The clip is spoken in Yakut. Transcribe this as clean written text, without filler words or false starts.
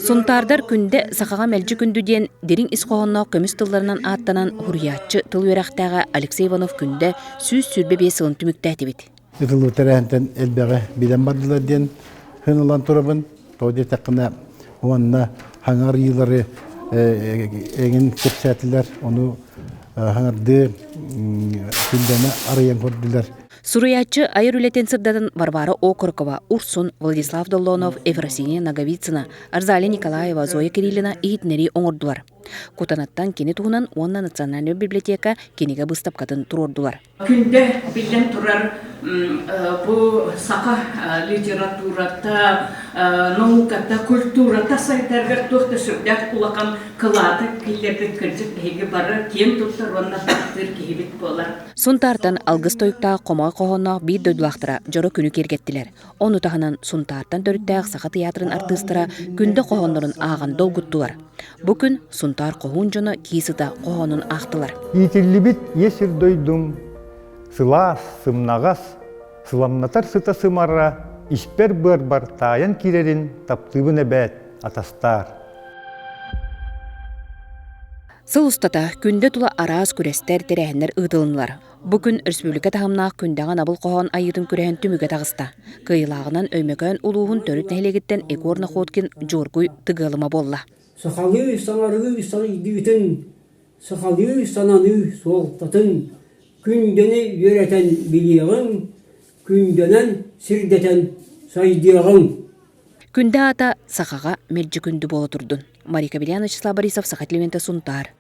Сунтаардар Күндэ сахаҕа мэлдьи күндү диэн дириҥ ис хоһоонноох көмүс тылларынан ааттанан суруйааччы тыл үөрэхтээҕэ Алексей Иванов-Күндэ 125 сылын түмүктээтибит. Ытыллыбыт тэрээһинтэн элбэҕи билэн бардылар диэн ылан турабын. Тоҕо диэтэххинэ уонна хаҥар ыйыылары эҥин кэпсээтилэр, ону хаҥардыы Күндэни арыйан көрдүлэр. Суруйааччы айар үлэтин сырдатан Варвара Окорокова, Урсун, Владислав Доллонов, Ефросинья Ноговицына, Розалия Николаева, Зоя Кириллина иһитиннэрии оҥордулар. Кутанаттан кини туһунан уонна Национальнай библиотека кинигэ быыстапкатын туруордулар. Күндэ биллэн турар бу саха литературата, науката, культурата сайдарыгар туох да сүрдээх улахан кылааты киллэрбит кырдьык биһиги бары киэн туттар уонна таптыыр киһибит буолар. Сунтаартан алгыс тойуктаах хомоҕой хоһоонноох биир дойдулаахтара дьоро күнү киэргэттилэр. Ону таһынан Сунтаартан төрүттээх Саха тыйаатырын артыыстара Күндэ хоһооннорун ааҕан долгуттулар. Бу күн Сунтаар хоһуун дьоно кии сыта хоһоонун аахтылар. Иитиллибит ийэ сир дойдум сылаас, сымнаҕас, сыламнатар сыта сымара испэр быарбар таайан киирэрин таптыыбын эбээт, атастаар. Сыл устата Күндэ тула араас күрэстэр, тэрээһиннэр ыытылыннылар. Бу күн республика таһымнаах Күндэҕэ анабыл хоһоон айыытын күрэһин түмүгэ таҕыста. Кыайыылааҕынан Өймөкөөн улууһун төрүт нэһилиэгиттэн Егор Находкин Дьуоргуй Тыгыалыма буолла. Сахалыы саҥарыы сайдыытын, сахалыы сананыы суолтатын Күндэни үөрэтэн билиэҕиҥ, Күндэнэн сирдэтэн сайдыаҕыҥ. Күндэ аата сахаҕа мэлдьи күндү буола турдун. Марика Беляна, Вячеслав Борисов, Саха телевидениета Сунтаар.